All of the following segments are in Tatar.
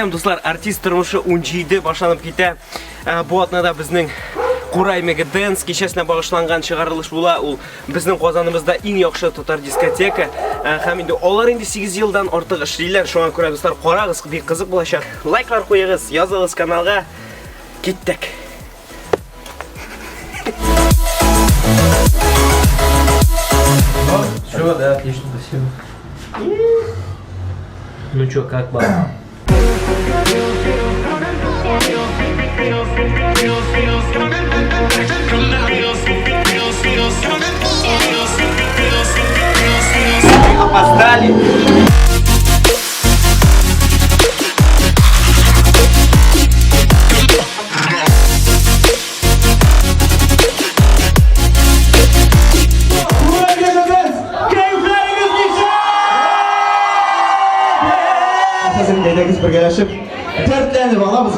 Сәлам, дуслар! Артист тормышы 17 башланып китә. Бу атнада безнең Курай Мега Дэнс кичәсенә багышланган чыгарылыш була. Ул безнең Казаныбызда иң яхшы татар дискотека. Һәм инде алар инде 8 елдан артык эшлиләр. Шуңа күрә, дуслар, карагыз, бик кызык булачак. Лайклар куегыз, языгыз каналга. Киттек. Все, да, отлично, спасибо. Ну чё, как вам? Опоздали. Әйдәгез бергәләшеп дәртләнеп алабыз.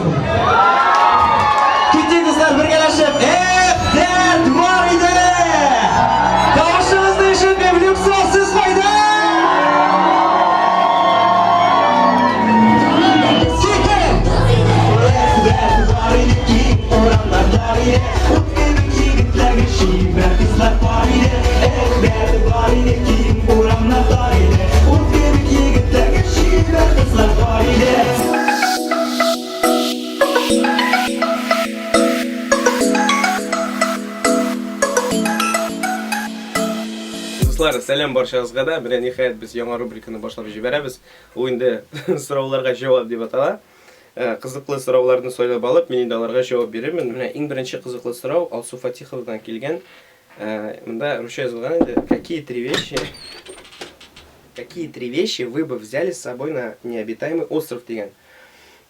Китик, дуслар, бергәләшеп. Эх, дәрт бар иде! Тавышыгызны ишетмим, Люксор, сез кайда? Китик! Эх, дәрт бар иде, киң урамнар тар иде. Ут кебек егетләргә чибәр кызлар пар иде. Эх, дәрт бар иде, киң урамнар тар иде. Ут кебек егетләргә чибәр кызлар пар иде. Дуслар, сәлам барчагызга да. Менә ниһаять без яңа рубриканы башлап җибәрәбез. Ул инде сорауларга җавап дип атала. Кызыклы сорауларны сайлап алып, мин инде аларга җавап бирермен. Менә иң беренче кызыклы сорау Алсу Фатиховадан килгән. Монда русча язылган инде. Какие три вещи Какие три вещи вы бы взяли с собой на необитаемый остров дигән.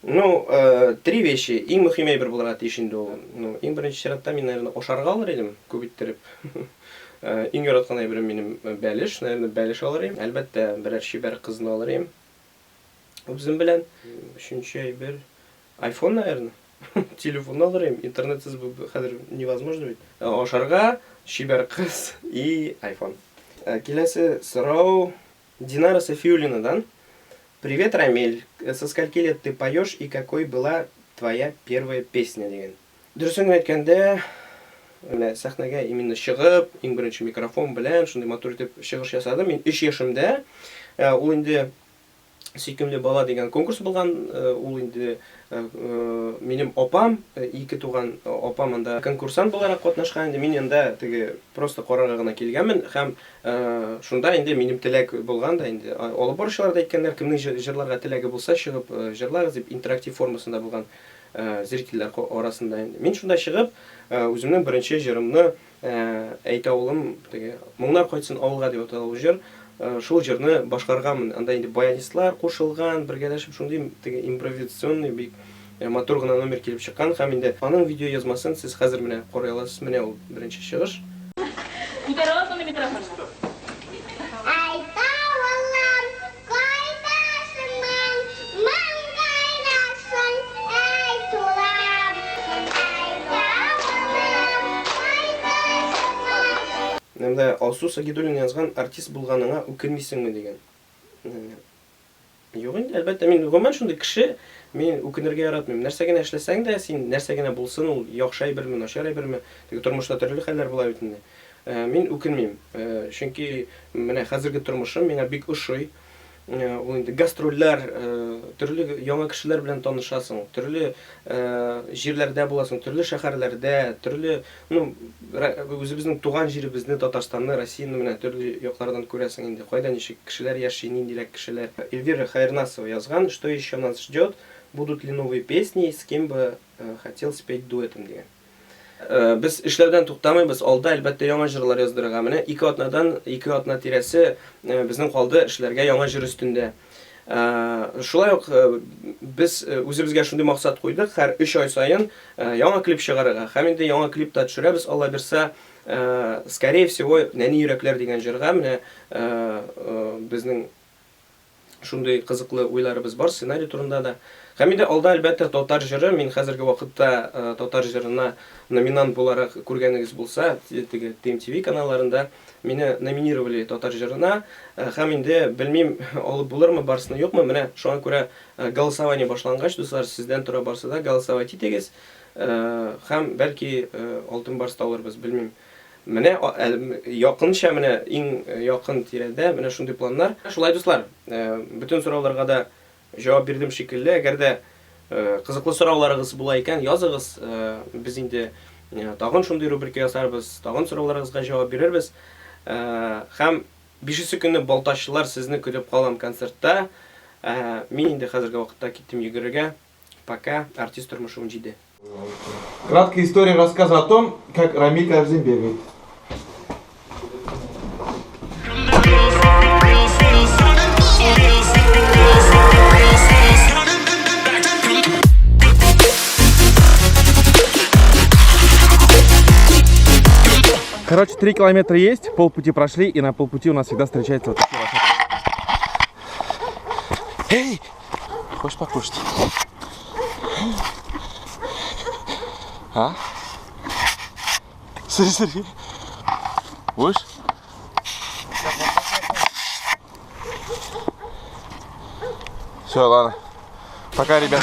Ну, три вещи. Иң мөһим әйбер булырга тиеш инде ул. Ну, иң беренче чиратта мин, наверное, ашарга алыр идем, күп иттереп. Иң яраткан әйберем минем бәлеш, наверное, бәлеш алыр идем. Әлбәттә, берәр чибәр кызны алыр идем. Үзем белән. Өченче әйбер iPhone, наверное. Телефон алыр идем. Интернетсыз хәзер невозможно бит. Ашарга, чибәр кыз и iPhone. Киләсе сорау Динара Софиуллинадан. Привет, Рамиль. Со скольки лет ты поешь и какой была твоя первая песня дигән. Дөресен генә әйткәндә, менә сәхнәгә именно чыгып, иң беренче микрофон белән шундый матур итеп чыгыш ясадым. Мин 3 яшемдә. Ул инде Сөйкемле бала дигән конкурс булган. Ул инде минем апам, ике туган апам анда конкурсант буларак катнашкан инде. Мин анда теге просто карарга гына килгәнмен һәм шунда инде минем теләк булган да инде. Алып баручылар да әйткәннәр, кемнең җырларга теләге булса, чыгып җырлагыз дип, интерактив формасында булган зрительләр арасында инде. Мин шунда чыгып, үземнең беренче җырымны Әйт авылым, теге Моңнар кайтсын авылга дип атала ул җыр. Шул җырны башкарганмын. Анда инде баянистлар кушылган, бергәләшеп шундый теге импровизационный бик матур гына номер килеп чыккан һәм инде аның видеоязмасын сез хәзер менә карый аласыз. Менә ул беренче чыгыш. Күтәрә аласыңмы микрофонны? Әйт авылым, кайдасың, моң кайдасың, әйт улым, әйт авылым, кайдасың. Менә Алсу Сагидуллина язган Артист булганыңа үкенмисеңме дигән. Юк инде, әлбәттә, мин гомумән шундый кеше, мин үкенергә яратмыйм. Нәрсә генә эшләсәң дә, син нәрсә генә булсын ул, яхшы әйберме, начар әйберме, теге тормышта төрле хәлләр була бит инде. Мин үкенмим. Чөнки менә хәзерге тормышым миңа бик ошый. Ул инде гастрольләр, төрле яңа кешеләр белән танышасың, төрле җирләрдә буласың, төрле шәһәрләрдә, төрле, ну, үзебезнең туган җиребезне, Татарстанны, Россияне менә төрле яклардан күрәсең инде, кайда ничек кешеләр яши, ниндирәк кешеләр. Эльвира Хәернасова язган, Что еще нас ждет, будут ли новые песни, с кем бы хотел спеть дуэтом дигән. Без эшләүдән туктамыйбыз, алда, әлбәттә, яңа җырлар яздырырга. Менә ике атнадан, ике атна тирәсе безнең калды эшләргә яңа җыр өстендә. Шулай ук без үзебезгә шундый максат куйдык, һәр өч ай саен яңа клип чыгарырга. Һәм инде яңа клип та төшерәбез, Алла бирса, скорее всего, Нәни йөрәкләр дигән җырга менә безнең Шундый кызыклы уйларыбыз бар, сценарий турында да. Һәм инде алда, әлбәттә, татар җыры. Мин хәзерге вакытта татар җырына номинант буларак күргәнегез булса, теге TMTV каналларында мине номинировали татар җырына. Һәм инде белмим, алып булырмы, барсыны юкмы. Менә шуңа күрә голосование башлангач, дуслар, сездән тора барсы да, голосовать итегез. Һәм бәлки алтын барс та алырбыз, белмим. Менә якынча, менә иң якын тирәдә менә шундый планнар. Шулай, дуслар, бөтен сорауларга да җавап бирдем шикелле. Әгәр дә кызыклы сорауларыгыз була икән, языгыз. Без инде тагын шундый рубрика ясарбыз, тагын сорауларыгызга җавап бирербез. Һәм бишесе көнне балтачлылар сезне көтеп калам концертта. Мин инде хәзерге вакытта киттем йөгерергә. Пока, артист тормышы 17. Краткая история рассказа о том, как Рамиль каждый день бегает. Короче, 3 километра есть, полпути прошли, и на полпути у нас всегда встречается вот такие лошадки. Эй! Хочешь покушать? А? Смотри, смотри. Будешь? Все, ладно. Пока, ребят.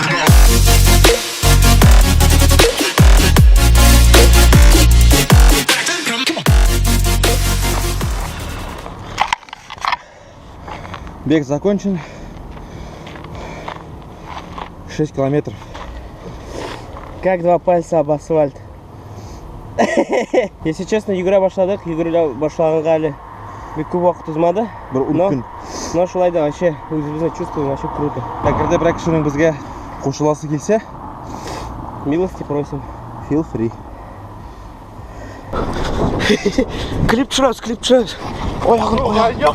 Бег закончен. 6 километров. Как два пальца об асфальт. Если честно, йөгерә башладык, йөгерә башлаганга әле бик күп вакыт узмады. Бер ун Но, көн. но шулай да вообще үзебезне чувствуем вообще круто. Әгәр дә берәр кешенең безгә кушыласы килсә, Милости просим. Feel free. Клип төшерәбез, клип төшерәбез. Аягын, аягын.